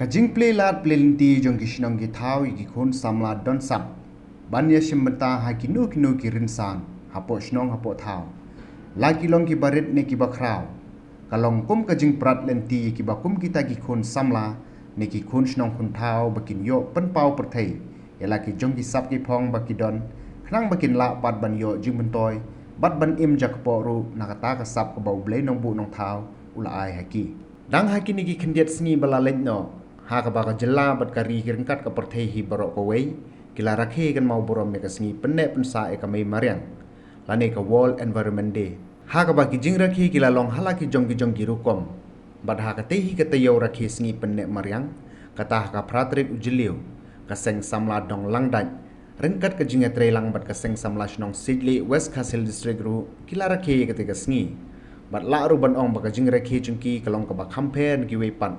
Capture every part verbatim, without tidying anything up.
Jingplie lad plie lynti jong ki shnong ki thaw ïa ki khun samla don sap ban ïashim bynta ha kino kino ki rynsan hapoh shnong hapoh thaw, la ki long kiba rit ne kiba khraw, ka long kum ka jingprat lynti ïa kiba kum kita ki khun samla ne ki khun shnong khun thaw ba kin ïoh pynpaw pyrthei ïa la ki jong ki sap ki phong ba ki don, khnang ba kin lah pat ban ïoh jingmyntoi bad ban im jakpoh ruh na kata ka sap kaba U Blei Nongbuh Nongthaw u la ai ha ki. Dang ha kine ki khyndiat sngi ba la leit noh, ha kaba ka jylla bad ka ri ryngkat ka pyrthei hi baroh kawei ki la rakhe kynmaw burom ïa ka sngi pynneh pynsah ïa ka mei mariang lane ka World Environment Day, ha kaba ki jingrakhe ki la long ha la ki jong ki jong ki rukom. Bad ha katei hi ka taïew rakhe sngi pynneh mariang, kata ha ka phra tarik u Jylliew, ka seng samla Dong Langdait ryngkat ka jingïatreilang bad ka seng samla shnong Sitlieh, West Khasi Hills District ruh ki la rakhe ïa katei ka sngi. Bad lah ruh ban ong ba ka jingrakhe jong ki ka long kaba kham pher na kiwei pat,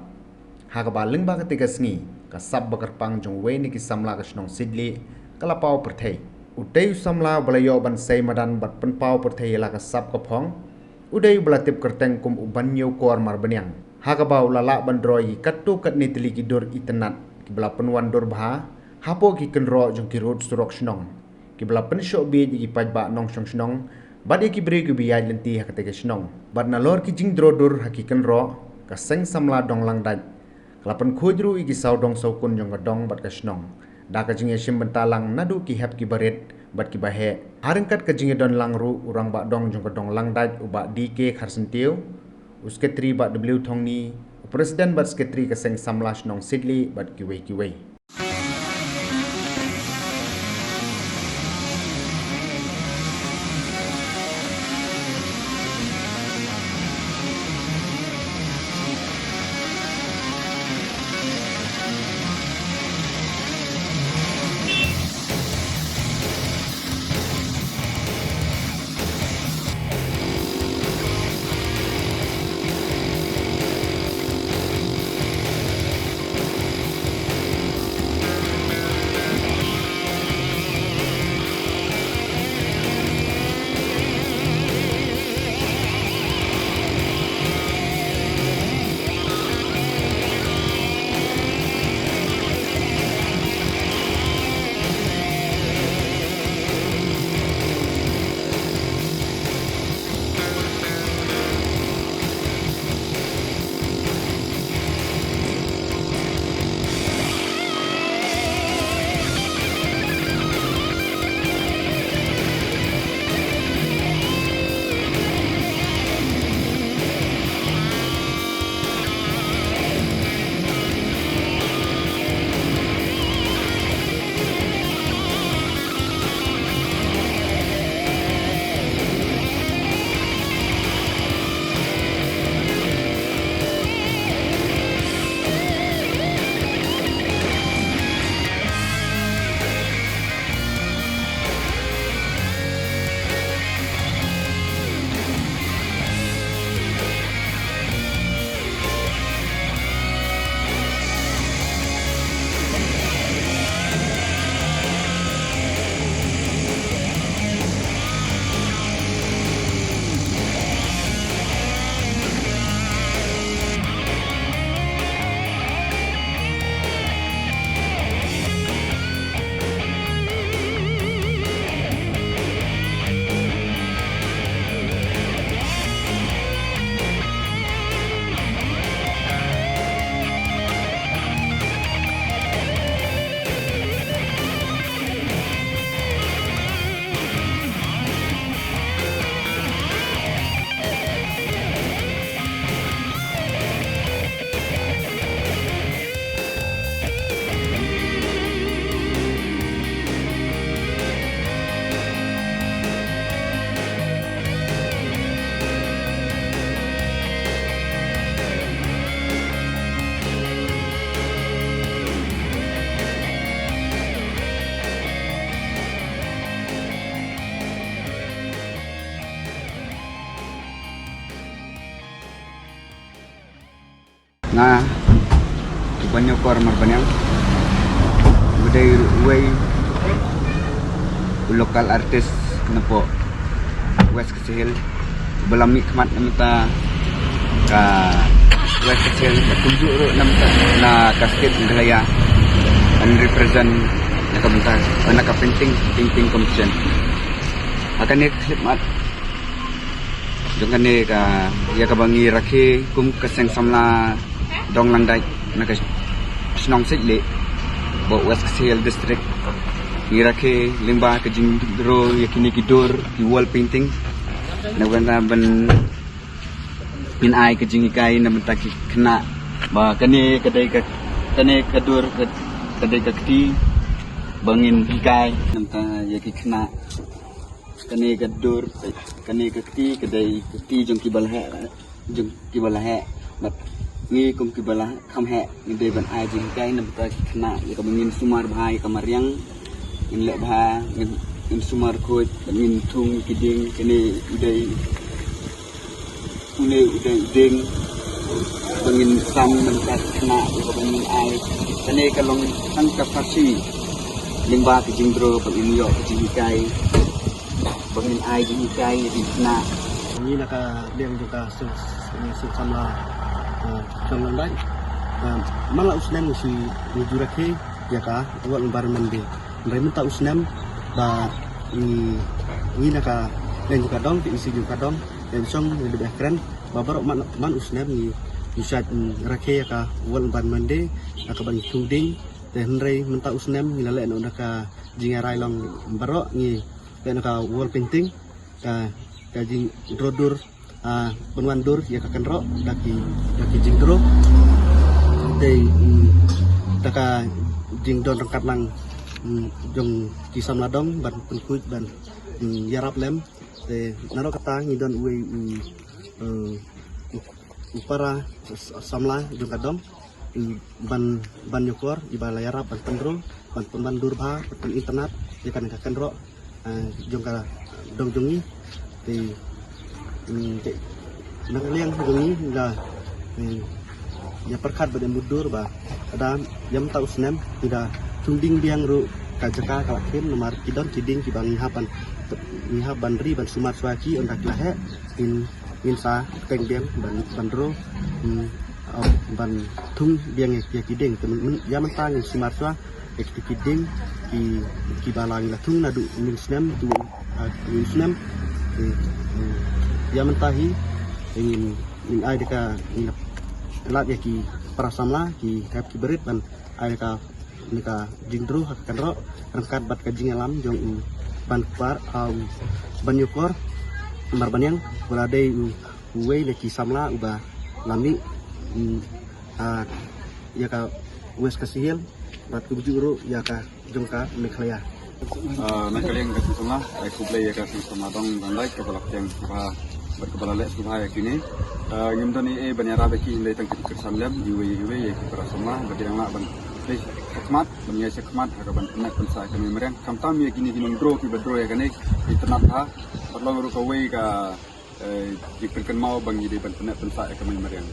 ha kaba lyngba katei ka sngi, ka sap ba kyrpang jong uwei na ki samla ka shnong Sitlieh ka la paw pyrthei. Utei u samla uba la ïoh ban sei madan bad pynpaw pyrthei ïa la ka sap ka phong, u dei uba la tip kyrteng kum u Banïewkor Marbaniang, ha kaba u la lah ban droh ïa ki katto katne tylli ki dur itynnad kiba la pynwan dur bha hapoh ki kynroh jong ki rud surok shnong, kiba la pynshoh bieit ïa ki paidbah nongshong shnong bad ïa ki briew kiba ïaid lynti ha katei ka shnong. Bad nalor ki jingdroh dur ha ki kynroh, ka seng samla Dong Langdait ka la pynkhuid ruh ïa ki sawdong sawkun jong ka dong bad ka shnong da ka jingïashim bynta lang naduh ki hep kiba rit bad kiba heh, ha ryngkat ka jingïadon lang ruh u rangbah dong jong ka Dong Langdait, u Bah D K Kharsyntiew, u Sekretari Bah W Thongni, u President bad Sekretari ka seng samla shnong Sitlieh bad kiwei kiwei. Nga, u Banïewkor Marbaniang, uba dei uwei u local artist napoh West Khasi Hills, uba la mihkhmat na mynta ka West Khasi Hills, kumjuh ruh na bynta na ka state Meghalaya, yn represent na ka bynta na ka painting, painting competition. Ha kane ka khyllipmat jong kane ka, ïa kaba ngi rakhe kum ka seng samla dong Langdait na ka shnong Sitlieh, bad West Khasi Hills District, ngi rakhe lyngba ka jingdro ïa kine ki dur, ki wall painting, na bynta ban ngin ai ka jinghikai na bynta ki khynnah, ba kane ka dei ka, kane ka dur ka, ka dei ka kti ba ngin hikai na bynta ïa ki khynnah. Kane ka dur, kane ka kti ka dei ka kti jong kiba la heh, jong kiba la heh. Bad ngi kum kiba la kham heh, ngi dei ban ai jinghikai na bynta ki khynnah ïa kaba ngin sumar bha ïa ka mariang, ngin leh bha, ngin, ngin sumar khuid, bad ngin thung ki dieng. Kane u dei, une u dei u dieng ba ngin sam na bynta ki khynnah ïa kaba ngin ai. Kane ka long tang ka pharshi lyngba ka jingdro ba ngin ïoh ka jinghikai, ba ngin ai jinghikai ïa ki khynnah. Ngi na ka liang jong ka seng, seng, seng samla, eh, seng Langdait. Eh, man la u snem ngi shu, ngi ju rakhe ïa ka World Environment Day. Hynrei mynta u snem ba ngi, ngi na ka liang jong ka dong, ka E C jong ka dong, ïa shong ngi dei ba kren ba baroh man, man u snem ngi, ngi shait, mm, rakhe ïa ka World Environment Day, ïa kaba ngi thung dieng. Te hynrei mynta u snem ngi la leh noh na ka jingïarai long baroh, ngi leh noh ka wall painting, ka, ka jingdro dur, ah, pynwan dur ïa ka kynroh da ki, da ki jingdro. Te, mm, da ka jingdon ryngkat lang, mm, jong ki samla dong ban pynkhuid ban, mm, ïarap lem. Te naduh kata ngi don uwei u, eh, u, u para s-, samla jong ka dong, u ban, ban ïakor, iba la ïarap ban pynrung, ban pynban dur bha, ban pyn-itynnad ïa kane ka kynroh, eh, jong ka dong jong ngi. Te, mm, te na ka liang jong ngi la, mm, ïa pyrkhat bad ïa mutdur ba lada ïa mynta u snem ngi da thung dieng biang ruh ka jaka ka la khim, namar ki don ki dieng kiba ngi hap ban, ngi hap ban ri ban sumar shuwa ki, ynda ki la heh ngin, ngin sa teng biang ban, ban rung, mm, ban thung biang ïa ki dieng. Te myn-, myn-, ïa mynta ngin sumar shuwa ïa kita ki dieng ki, kiba la ngi la thung naduh mynnin snem, tu, ah, mynnin snem. Te, mm, ïa mynta hi ngin, ngin ai da ka, ngin lap ïa ki para samla, ki hep ki barit ban ai da ka, na ka jingdro ha ka kynroh ryngkat bad ka jingïalam jong u ban kpar, ah, u ban ïakor Marbanïang, ba la dei u, uwei na ki samla uba la mih, mm, ah, ïa ka West Khasi Hills bad kumjuh ruh ïa ka jong ka Meghalaya. Ah, na ka liang ka seng samla, ai khublei ïa ka seng samla dong Langdait kaba la pdiang sngewbha bad kaba la leh sngewbha ïa kine. Ah, ngim don ei ei ban ïarap ïa ki, hynrei tang ki kyrshan lem iwei iwei ïa ki para samla ba ki dang lah ban plie shakhmat, ban ïaid shakhmat ha kaban pynneh pynsah ïa ka mei mariang. Khamtam ïa kine ki nongdro kiba dro ïa kane, itynnad bha. Bad long ruh kawei ka, eh, jingpynkynmaw ba ngi dei ban pynneh pynsah ïa ka mei mariang.